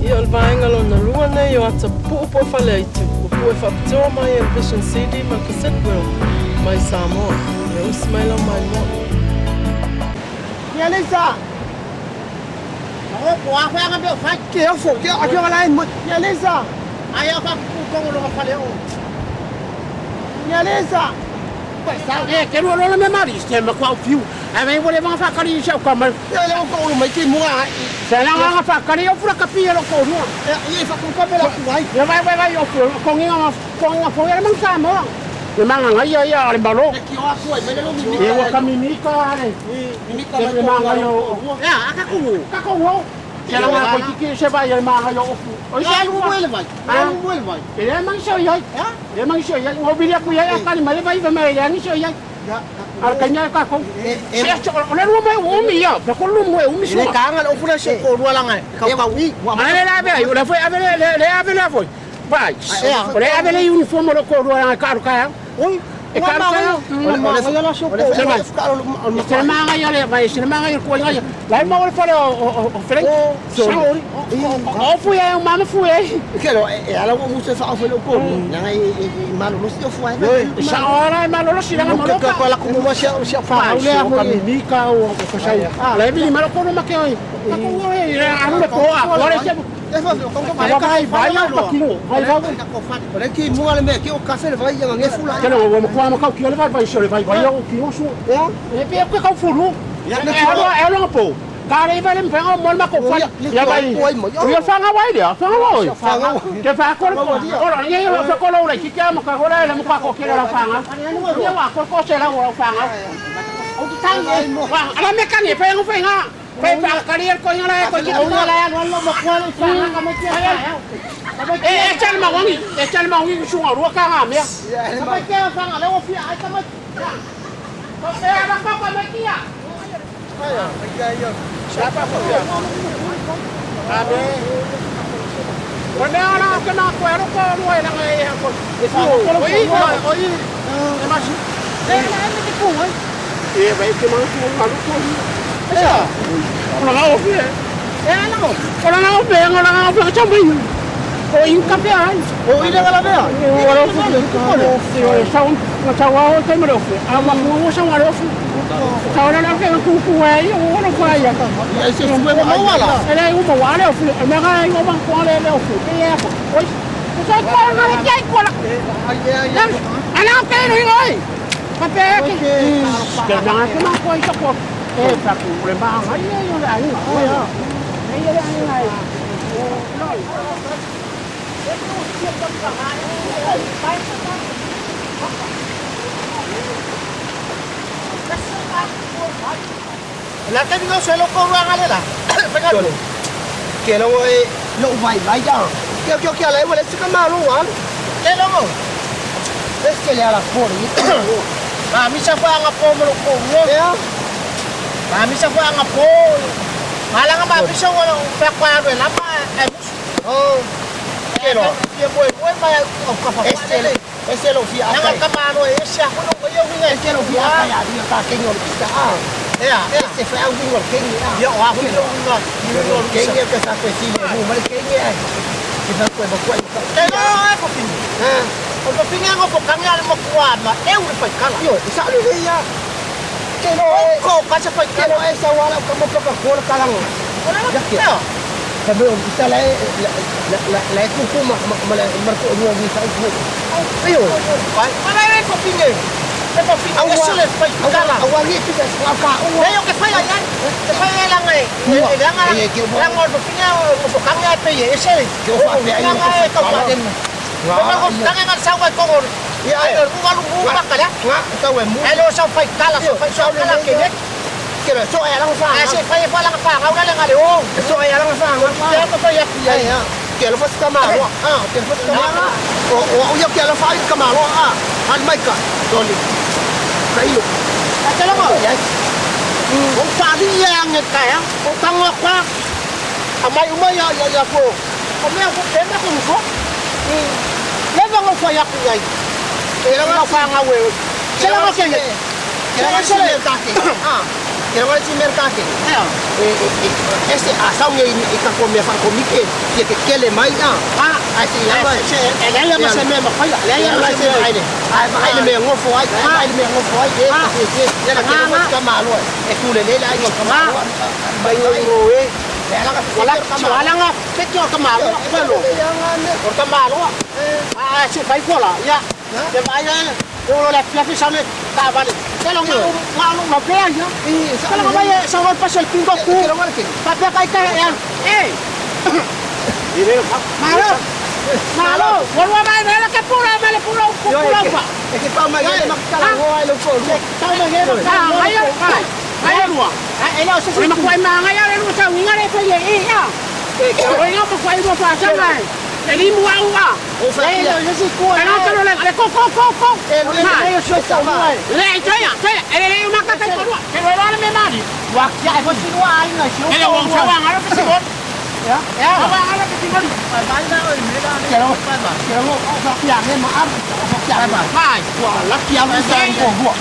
Ia o le vaega lona lua nei o ata pupuu po o Faleaitu ua pue faapitoa mai e le Vision CD ma le Cassette World mai Samoa. Ia usi mai lau maimoa. Ia Lisa. O po a whanga me o whai. Ke ofo, ke a ke wala mo. Ia Lisa. Ai a wha ku kongo longa fale o. Ia Lisa. E, ke rua lola me mari, se ma kwa fiu. Ai mai wale wanga whakari i sau ka mai. Ia le ko mai ke mua. Se la wanga whakari o fura kapi e lo ko rua. Ia ia fa ku ka pela ku ai. Ia vai vai vai o fura, kongi nga kongi nga fo ia mang sa mo. Le manga ngai ia ia le malo. Ke o aku ai mai le mi. E wa kami ka ale. Mi ka Le manga yo. Ya, aka ku. Ka ko wo. Se la nga ko tiki se vai le manga yo ofu. O Ia se lu mo le vai. Ia lu mo le vai. E le mang so ia. Ya. Le mang so ia. Ngo bilia ku ia ka ni mai vai vai mai ia ni so ia. Ya. Al kanya ka ko. E Se o le rua mai o mi ia. Pe ko lu mo e umi Le sua. ka nga le ofuna se ko rua langa. Ka ka wi. Ale la be ai, o le foi ave le le le ave le foi. Vai. O le ave le uniforme lo ko rua ka ka ka. Oi. E ka ka. O le la so ko. Se manga ia le vai, se manga ia ko ia. Lai mo le fale o o Frank. Sorry. O fu ia o mama fu e. Ke lo e ala mo musa fa ofo le ko. Nanga i malo lo si ofo ai. Sa ora ma lo si langa mo lo Ka ka. la ku mo sia sia fa Fa le le a ko mi ka o ko sai. Le mi ma lo ko ma ke oi. Ka ko oi le aru le ko a ko le se. E fa ko ko Vai vai vai vai kilo. Vai vai. O le ki mua le mea ki o kafe le vai ia ngefu la. Ke lo o mo kwa ma ka kilo le vai vai so le vai vai o kilo su. Ya. E pe ko ka furu. Ya, E alo e alo po. Ka le vai le mpenga mo ma ko fa. Ya vai. Ya fa nga vai le, fa nga vai. Ke fa ko le ko. Ora ye yo fa ko lo le ki ka mo ka ko le mo ka ko ke la fa nga. Ya wa ko ko se la wo fa nga. O ki tang ye. Wa ala me ka ni fe ngo fe nga. Fe fa ka ri ko nga la ko ki O la ya lo mo kwa le fa nga mo ki E e chal ma wangi, e chal ma wangi su nga ro ka nga me. Ya. Ka ke fa nga le wo fi ai ka ma. Ko e ala ko ko me kia. Ko me ala ko na ko ero ko ro e nga e ko. Oi oi e ma si. E na e me ku oi. E vai ke ma ku ma lu ko. Ya. Ko nga o fi. E ala mo. Ko nga o fi nga nga o fi cha mai. Ko in ka pe ai. O ile la mea. O lo fi ko lo fi o sa un nga cha wa o te me lo fi. A ma ku o sa wa lo fi. Sa wa lo ke ku ku ai o lo fa ya. E se sue mo wala. E le u mo wa le o fi. E me ga o ma ko le le o fi. E ya ko. Oi. Ko sa ko nga le kai ko la. Ai ya ya. Ana ke no oi. Pa pe ke. Ke na ke ma ko i ko. E fa ku le ma nga ye yo le ai nga. Ai ye le ai nga. La ka ni se lo ko rua nga le la. Fa ka lo. Ke lo e lo vai vai ya. Ke ke ke ala e wala se ka ma lo wa. Ke lo ngo. Es que le ala fori. Ma mi sa fa nga po mo ko ngo. Ya. Ma mi sa fa nga po. Mala nga ma mi sa wa fa kwa ro la ma e mus. Oh. Ke lo. Ke bo bo ma o ka fa. Este le este lo fi Nga aka. ka ma no e sia ko no ko yo winga. Este lo fi aka ya ni ta ke ngol pista a. Ya. Este fa au ngol ke ni a. Ya wa ko yo winga. Ke ni ke sa ko si le mu ma ke ni ai. Ke sa ko ba ko. Ke no e ko pin. Ha. O ko pin nga ko kang ya mo kwa ma e u fa kala. Yo, sa lu le ya. Ke lo e Ko ka sa fa ke lo e sa wala ka mo ka ko ka lang. Ko na Ya ke. ya. Sabi o isa la la la la ku ku ma ma la marko ruwa ni sa ku. Ayo. Vai, vai vai ko pin e. E ko pin e se le fa kala. Awa ni pisa sa ka o. E yo ke fa ya ya. Ke fa ya la ngai. E la nga. La ngo ko pin ya ko kang ya pe e se. Ke o fa pe ai Nga e ka fa. Nga. Ko ko kang nga sa ko ko. Ya Ai ai. ru wa lu ba kala. Nga sa we mu. E lo sa fa kala sa fa sa kala ke ne. Ke lo so ai lang fa. A se fa fa la fa ga la nga le o. So ai lang fa nga. Ya ko fa ya Ya ya. Ke lo fa ka ma lo. Ah, ke lo fa ka ma lo. O o ya ke lo fa ka ma lo ah. Han mai ka. Doli. Kai lo. A te lo ngo. Ya. O fa li ya nge ka ya. O ka ngo kwa. A mai uma ya ya ya ko. O me ko pe ma ko ko. Le va ngo fa ya ku ya. Ke lo Nga fa nga we. Se la ngo ke ne. Ke lo se le ta ke. Ah. Ke longa ti merka ke. E se a sau nge i ka ko mea whakomike ia ke kele mai a. Ai se ia mai. Se e le ma se me ma fai le ia ma se ai le. Ai ma ai le mea ngofo ai. Ai le mea ngofo ai e se se. Ia la ke longa ka malo e kule le la ngo ka malo. Mai ngo e. Le ala ka Wala wala nga petio ka malo ko lo. O ka malo. A se fai ko la. Ya. Te vai ya. O la fia fi sa me ka vale. Te lo nga nga lo ma pe ya. Te lo vai sa lo paso el pingo ku. Ke longa ke. Pa pe kai ka ya. Eh. Malo. Malo. Wala mai me la ke pura me le pura ku pura pa. E ke pau mai le makala ngo ai lo ko. Tau me nge ka ngai ai. Ai lua. Ai le o se Oi makuai manga ya le sa winga le pe ye e ya. Oi nga makuai mo fa sa ngai. Le li mu au a. O fa Le ia. le si ku. Ka ka le le ko ko ko ko. E le le o se sa mai. Le cha ya cha ya. Le le ma ka ka ko. Ke lo le me mani. Wa kia e fo si wa ai na si Le wong sa wa ngaro pe si bo. Ya. Ya wa ngaro pe si bo. Ke lo ke lo o fa kia nge ma am o fa kia ma. Mai. Wa la kia ma sa ko ko.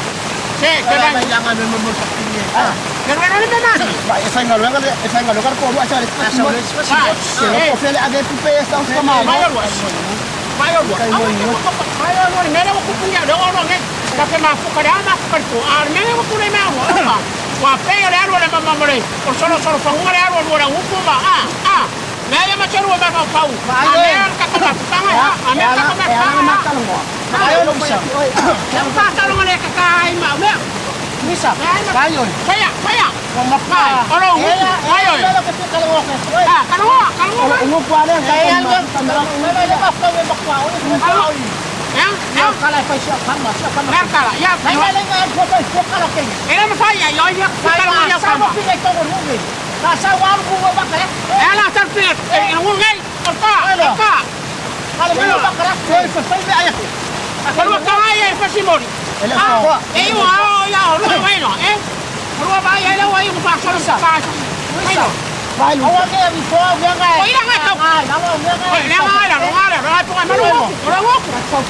Se ke la yang ame mo mo sa ki. Ah. Ke lo le me mani. Ba e fa ngalo ngalo e fa ngalo ka ko wa sa le. Mai. Ke lo ko fele age pupe sa o ma. Mai lo. Mai lo. Mai lo me le ku ku ya lo lo nge. Ka pe ma fu ka ma fu ka tu. A me le ku le ma wa. Wa pe le aro le ma ma le. O solo solo fa ngare aro lo la upu ma. A a. Me ya ma cheru ma ma pau. A me ka ka ma pa nga. A me ka ka ma pa nga. Ai lo sa. Ya pa ka lo le ka ka ai ma me. Misa. Saya saya. Wa ma pa. Oro upu. Ai oi. Lo ke ka lo ke. Ah, ka lo ka lo. Ngo pa le ka ko ma. Le ma fa me ma kwa o ni Alo. Ya, ya. Kala fa sia kama sia kama. Mer kala. Ya, Ai le nga ko fa ko kala ke. Era ma fa ya yo ya ka lo ya Sa ka mo ma. pi ko ko ru. Ka sa wa ru wa ba ka. Ela tar pi. E ngai. Ka. Ka. Kala me ba ka. Foi fa fa me ai. Kalau kau ayah pasti mori. Ah, eh, wah, ya, lu main no, eh. Lu apa ya, lu ayah muka soal muka. Main no. Vai lu. Awa ke mi fo mi ngai. Oh, ila ngai kau. Ai, awa mi ngai. Oh, ila ngai lah, ngai lah, ngai puan mana lu? Lu lu.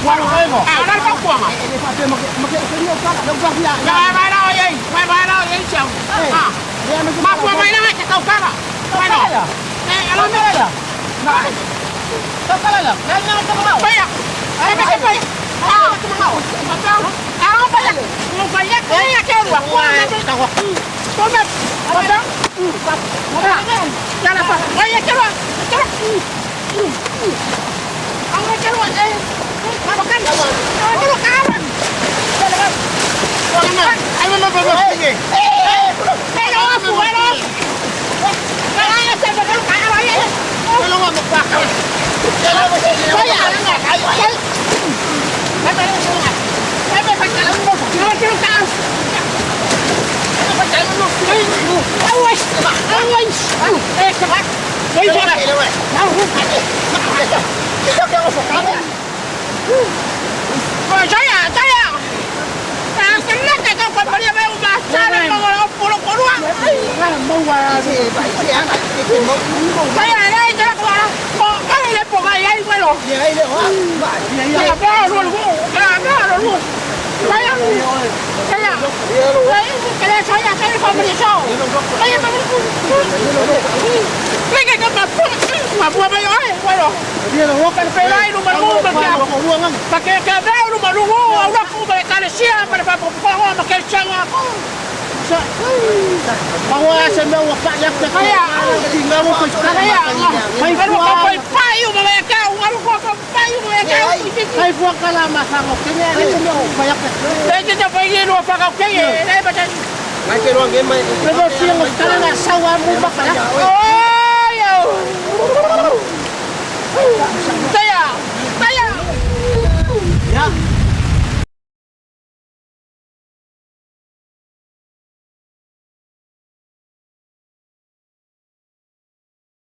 Puan lu mo. Ah, ora kau kuang ah. Eh, fa pe mo mo ke ke ni ka la fa ya. Ya, mai lah, ayah, mai mai lah, ayah siang. Ah, ma puan mai lah, kau kau lah. Main no. Eh, alo Kau mi. la. Kau kala la. Ngai ngai kau mau. Bayar. Eh, bayar, bayar. Ah, kau mau. Ah, bayar. Mau bayar, bayar ke lu? Kau. Kau nak, bayar. Jangan apa. Bayar ke lu? Ke lu. Ang ke lu eh. Makan. Ke lu kawan. Ai mo mo mo. Eh. Eh, lo aku, lo. Bayar saya makan kawan ya. Kalau nggak mau pakai. Kalau mau Bayar. Bayar.